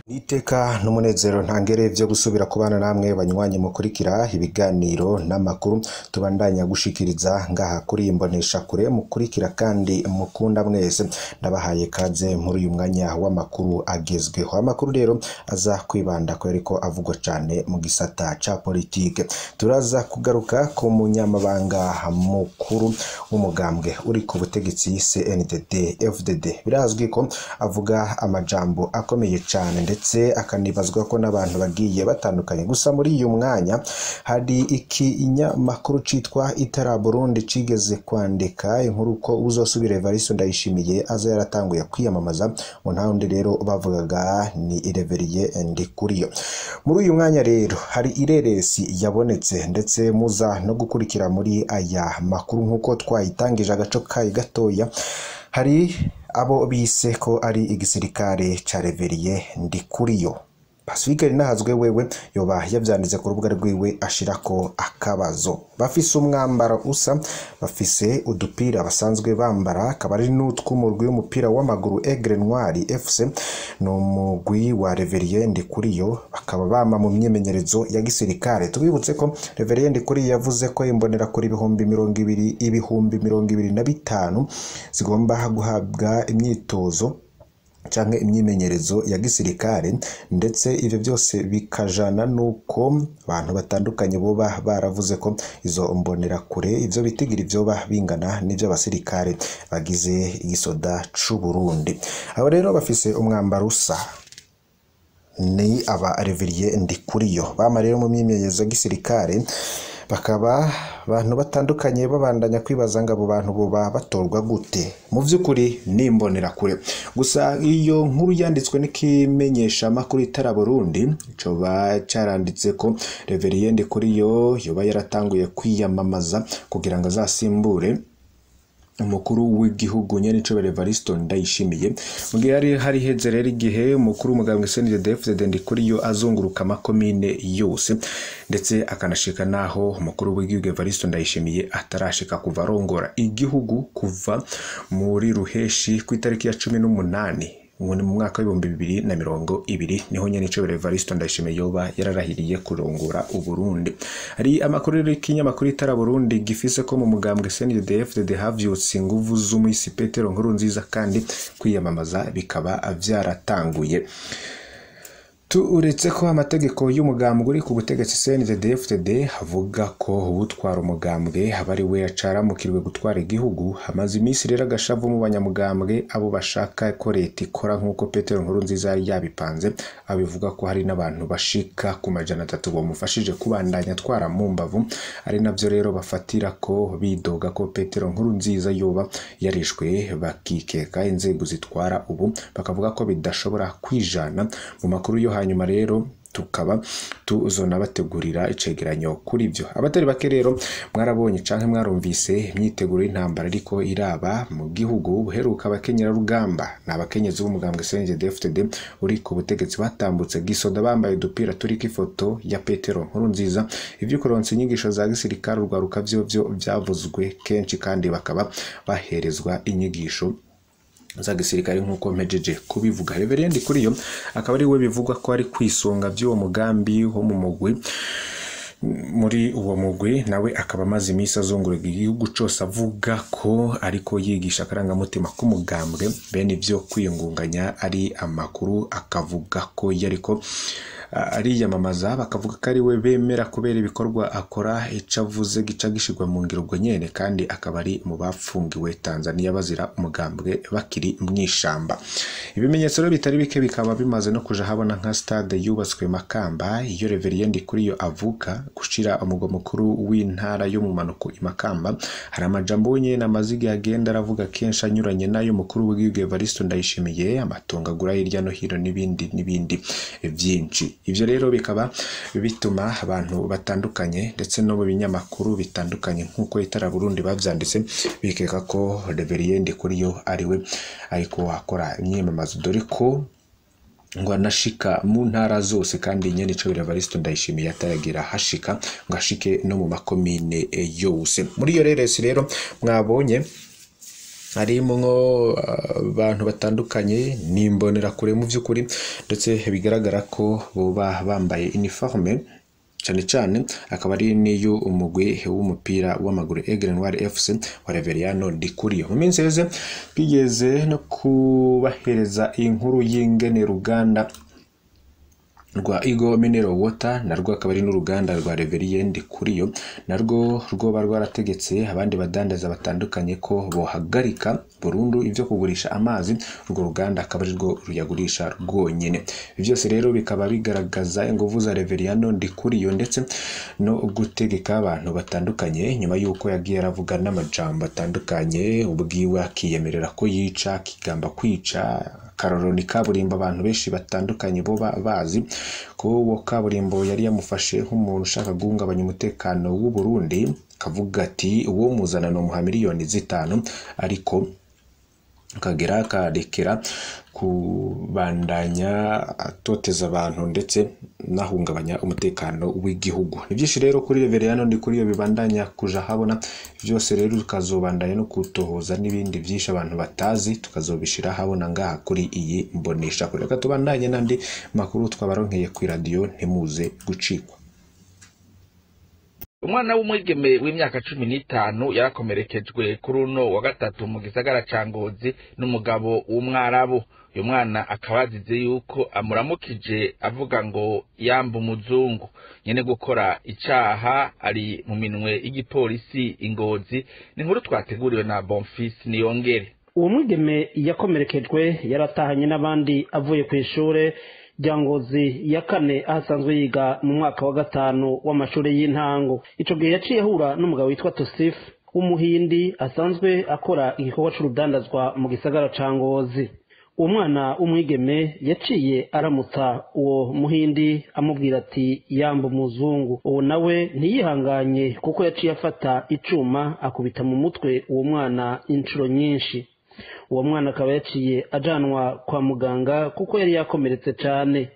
Iteka n'umunezero ntangere vyo gusubira kubana namwe banywanyi mukurikira ibiganiro n'amakuru tubandanya gushikiriza ngaha kuri imbonesha kure mukurikira kandi mukunda mwese. Ndabahaye kaze muri uyu mwanya w'amakuru agezweho. Amakuru rero aza kwibanda ko ariko avugwa cane mu gisata ca politike. Turaza kugaruka ku munyamabanga mukuru w'umugambwe uri ku butegetsi CNDD FDD. Birazwi ko avuga amajambo akomeye cane ndetse akanibazwa ko n'abantu bagiye batandukanye. Gusa muri uyu mwanya hari ikinyamakuru citwa Itara Burundi cigeze kwandika inkuru ko uzosubira Evariste Ndayishimiye aza yaratanguye kwiyamamaza mu ntaundi rero bavugaga ni Reverien Ndikuriyo. Muri uyu mwanya rero hari ireresi yabonetse ndetse muza no gukurikira muri aya makuru nkuko twayitangije agaco kayi gatoya. Hari abo bise ko ari igisirikare ca Reverien Ndikuriyo. Pacifique Rinahazwe wewe yoba yavyanditse ku rubuga rwiwe ashirako akabazo. Bafise umwambaro usa, bafise udupira basanzwe bambara, akaba ari n'utw'umurwi w'umupira w'amaguru Aigle Noir FC n'umugwi wa Reverien Ndikuriyo, bakaba bama mu myimenyerezo ya gisirikare. Tubibutse ko Reverien Ndikuriyo yavuze ko imbonera kuri 20,000 25,000 zigomba guhabwa imyitozo canke imyimenyerezo ya gisirikare, ndetse ivyo byose bikajana nuko abantu batandukanye boba baravuze ko izo mbonera kure ivyo bitigira ivyo bingana n'ivyo abasirikare bagize igisoda c'u Burundi. Abo rero bafise umwambaro usa ni aba Reverien Ndikuriyo bama rero mu myimenyerezo ya gisirikare, bakaba abantu batandukanye babandanya kwibaza ngo abo bantu boba batorwa gute. Mu vy'ukuri nimbonera kure. Gusa iyo nkuru yanditswe n'ikimenyesha makuru Itara Burundi coba caranditse ko Reverien Ndikuriyo yoba yaratanguye kwiyamamaza kugira ngo azasimbure umukuru w'igihugu nyene ico Evariste Ndayishimiye. Mu gihe hari heze rero igihe umukuru w'umugambwe CNDD-FDD Ndikuriyo azunguruka amakomine yose ndetse akanashika naho umukuru w'igihugu Evariste Ndayishimiye atarashika kuva arongora igihugu kuva muri ruheshi ku itariki ya 18 ngo ni mu mwaka w'ibihumbi 2020 niho nyene ico Evariste Ndayishimiye yoba yararahiriye kurongora Uburundi. Hari amakuru y'ikinyamakuru Itara Burundi gifise ko mu mugambwe CNDD-FDD havyutse inguvu z'umwisi Petero Nkurunziza kandi kwiyamamaza bikaba vyaratanguye. Turetse ko amategeko y'umugambwe uri ku butegetsi CNDD-FDD avuga ko ubutwara umugambwe aba ari we yacaramukirwe gutwara igihugu, hamaze iminsi rero agashavu mu banyamugambwe abo bashaka ko leta ikora nk'uko Petero Nkurunziza yari yabipanze, abivuga ko hari n'abantu bashika ku 300 bamufashije kubandanya atwara mu mbavu, ari navyo rero bafatira ko bidoga ko Petero Nkurunziza yoba yarishwe, bakikeka inzego zitwara ubu bakavuga ko bidashobora kwijana. Mu makuru yo hanyuma rero tukaba tuzona bategurira icegeranyo kuri byo. Abatari bake rero mwarabonye canke mwarumvise imyiteguro y'intambara ariko iraba mu gihugu. Buheruka abakenyera rugamba n'abakenyezi b'umugambwe CNDD-FDD uri ku butegetsi batambutse gisoda bambaye udupira turiko ifoto ya Petero Nkurunziza. Ivyo kuronsa inyigisho za gisirikare urwaruka vyo vyavuzwe kenshi kandi bakaba baherezwa inyigisho za gisirikare nkuko mpejeje kubivuga. Reverien Ndikuriyo akaba ari we bivugwa ko ari kwisonga by'uwo mugambi wo mu mugwi. Muri uwo mugwi nawe akaba amaze iminsi azunguruka igihugu cose avuga ko ariko yigisha akarangamutima k'umugambwe bene ivyo kwiyungunganya ari amakuru, akavuga ko yariko ariyamamaza, bakavuga ko ari we bemera kubera ibikorwa akora, ico avuze gica gishirwa mu ngiro ubwo nyene, kandi akaba ari mu bafungiwe Tanzania bazira umugambwe bakiri mw'ishamba. Ibimenyetso rero bitari bike bikaba bimaze no kuja habona, nka stade yubatswe Makamba, iyo Reverien Ndikuriyo avuka, gushira umugwa mukuru w'intara yo mu manuko i Makamba. Hari amajambo wenyene amaze igihe agenda aravuga kenshi anyuranye n'ayo mukuru w'igihugu Evariste Ndayishimiye, amatongo agura hirya no hino n'ibindi n'ibindi vyinshi. Ivyo rero bikaba bituma abantu batandukanye ndetse no mu binyamakuru bitandukanye nk'uko Itara Burundi bavyanditse, bikeka ko Reverien Ndikuriyo ariwe ariko akora imyiyamamazo, dore ko ngo anashika mu ntara zose, kandi nyene ico Evariste Ndayishimiye ataragira hashika ngo ashike no mu makomine yose. Muri iyo reresi rero mwabonye harimwo abantu batandukanye n'imbonerakure mu vy'ukuri, ndetse bigaragara ko boba bambaye uniforme cane cane, akaba ari n'iyo umugwi w'umupira w'amaguru Aigle Noir FC wa Reverien Ndikuriyo. Mu minsi iheze bigeze no kubahereza inkuru y'ingene ruganda rwa Igo Mineral Water, narwo akaba ari n'uruganda rwa Reverien Ndikuriyo, narwo rwoba rwarategetse abandi badandaza batandukanye ko bohagarika burundu ivyo kugurisha amazi, urwo ruganda akaba ari rwo ruyagurisha rwonyene. Ivyo byose rero bikaba bigaragaza inguvu za Reverien Ndikuriyo ndetse no gutegeka abantu batandukanye, nyuma y'uko yagiye aravuga n'amajambo atandukanye, ubwiwe akiyemerera ko yica, akigamba kwica. Karorero ni kaburimbo, abantu benshi batandukanye bo bazi ko uwo kaburimbo yari yamufashe nk'umuntu ushaka guhungabanya umutekano w'u Burundi, kavuga ati uwo muzana no muha 5 miliyoni, ariko kagera akarekera kubandanya atoteza abantu ndetse nahungabanya umutekano w'igihugu. Ni byinshi rero kuri Reverien Ndikuriyo bibandanya kuja habona. Byose rero tukazobandanya no kutohoza n'ibindi byinshi abantu batazi, tukazobishira habona ngaha kuri iyi mbonesha kure. Reka tubandanye n'andi makuru twabaronkeye ku radio, ntimuze gucikwa. Umwana w'umwigeme w'imyaka 15 yarakomerekejwe kuri uno wa gatatu mu gisagara ca Ngozi n'umugabo w'umwarabu. Uyu mwana akaba azize yuko amuramukije avuga ngo yamba umuzungu. Nyene gukora icaha ari mu minwe y'igipolisi i Ngozi. Ni inkuru twateguriwe na Bonfils Niyongere. Uwo mwigeme yakomerekejwe yaratahanye n'abandi avuye ku ishure rya Ngozi ya kane, aho asanzwe yiga mu mwaka wa gatanu w'amashuri y'intango. Ico gihe yaciye ahura n'umugabo witwa Tosif w'umuhindi, asanzwe akora igikorwa c'urudandazwa mu gisagara ca Ngozi. Uwo mwana w'umwigeme yaciye aramutsa uwo muhindi amubwira ati yamba umuzungu. Uwo nawe ntiyihanganye, kuko yaciye afata icuma akubita mu mutwe uwo mwana inshuro nyinshi. Uwo mwana akaba yaciye ajanwa kwa muganga kuko yari yakomeretse cane.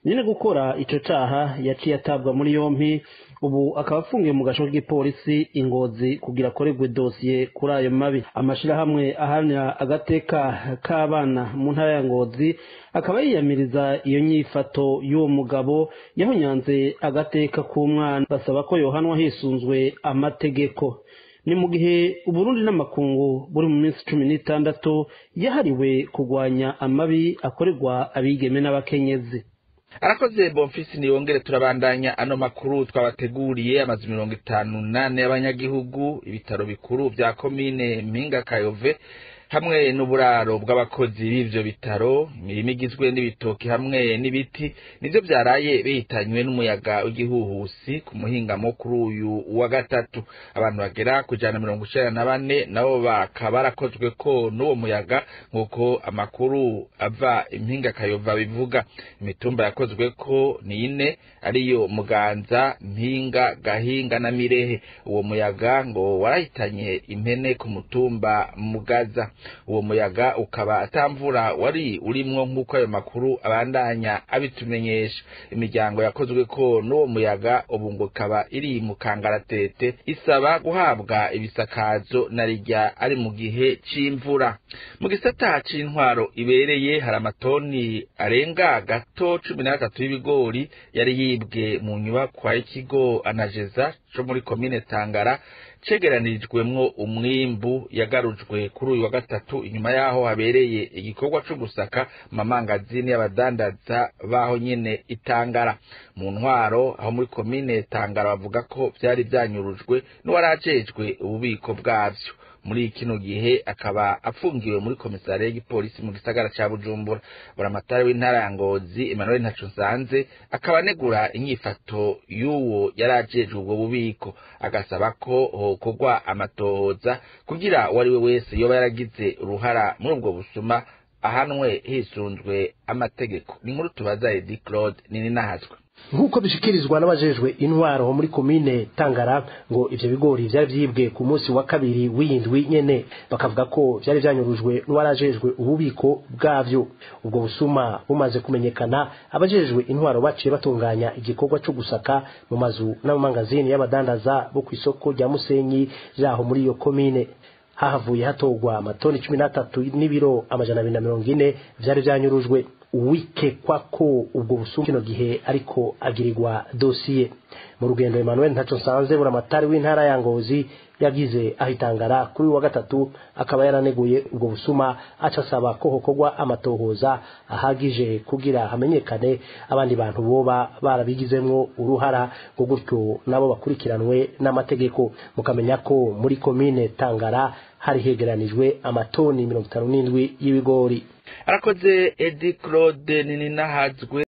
Nyene gukora ico caha yaciye atabwa muri yompi, ubu akaba afungiwe mu gasho k'igipolisi i Ngozi kugira akorerwe dosiye kuri ayo mabi. Amashirahamwe aharanira agateka k'abana mu ntara ya Ngozi akaba yiyamiriza iyo nyifato y'uwo mugabo yahonyanze agateka k'umwana, basaba ko yohanwa hisunzwe amategeko. Ni mu gihe Uburundi n'amakungu buri mu minsi 16 yahariwe kurwanya amabi akorerwa abigeme n'abakenyezi. Arakoze Bonfils Niyongere. Turabandanya ano makuru twabateguriye. Amazu 54 y'abanyagihugu, ibitaro bikuru vya komine Mpinga Kayove hamwe n'uburaro bw'abakozi b'ivyo bitaro, imirima igizwe n'ibitoki hamwe n'ibiti, nivyo vyaraye bihitanywe n'umuyaga w'igihuhusi ku muhingamo kuri uyu wa gatatu. Abantu bagera ku 194 nabo bakaba barakozwe ko n'uwo muyaga, nk'uko amakuru ava Impinga Kayova bivuga. Imitumba yakozwe ko ni ine, ariyo Muganza, Mpinga, Gahinga na Mirehe. Uwo muyaga ngo warahitanye impene ku mutumba Mugaza. Uwo muyaga ukaba atamvura wari urimwo, nk'uko ayo makuru abandanya abitumenyesha. Imiryango yakozwe ko n'uwo muyaga ubu ngo ikaba iri mu kangaratete, isaba guhabwa ibisakazo na rirya ari mu gihe c'imvura. Mu gisata c'intwaro ibereye, hari amatoni arenga gato 13 y'ibigori yari yibwe mu nyubakwa y'ikigo Anageza. co muri komine Tangara cegeranirijwemwo umwimbu yagarujwe kuri uyu wa gatatu, inyuma yaho habereye igikorwa co gusaka mamangazini y'abadandaza baho nyene Itangara. Mu ntwaro aho muri komine Tangara bavuga ko vyari vyanyurujwe n'uwarajejwe ububiko bwavyo. Muri kino gihe akaba afungiwe muri komisariya y'igipolisi mu gisagara ca Bujumbura. Buramatari w'intara ya Ngozi Emmanuel Ntaconsanze akaba anegura inyifato y'uwo yarajejwe ubwo bubiko, agasaba ko hokorwa amatohoza kugira uwo ari we wese yoba yaragize uruhara muri ubwo busuma ahanwe hisunzwe amategeko. Ni inkuru tubaza Edi Claude Nininahazwe. Nk'uko bishikirizwa n'abajejwe intwaro muri komine Tangara, ngo ivyo bigori vyari vyibwe ku munsi wa kabiri w'indwi nyene, bakavuga ko vyari vyanyurujwe n'uwarajejwe ububiko bwavyo. Ubwo busuma bumaze kumenyekana, abajejwe intwaro baciye batunganya igikorwa co gusaka mu mazu n'amamangazini y'abadandaza bo kw'isoko rya Musenyi jaho muri iyo komine. Hahavuye hatogwa amatoni 13 n'ibiro 240 vyari vyanyurujwe. Uwikekwa ko ubwo busuma kino gihe ariko agirirwa dosiye. Mu rugendo Emmanuel Ntaconsanze, buramatari w'intara ya Ngozi, yagize ahitangara kuri wa gatatu, akaba yaraneguye ubwo busuma, aca asaba ko hokorwa amatohoza ahagije kugira hamenyekane abandi bantu boba barabigizemwo uruhara, ngo gutyo nabo bakurikiranwe n'amategeko. Mukamenya ko muri komine Tangara hari hegeranijwe amatoni 57 y'ibigori. Arakoze Edi Claude Nininahazwe.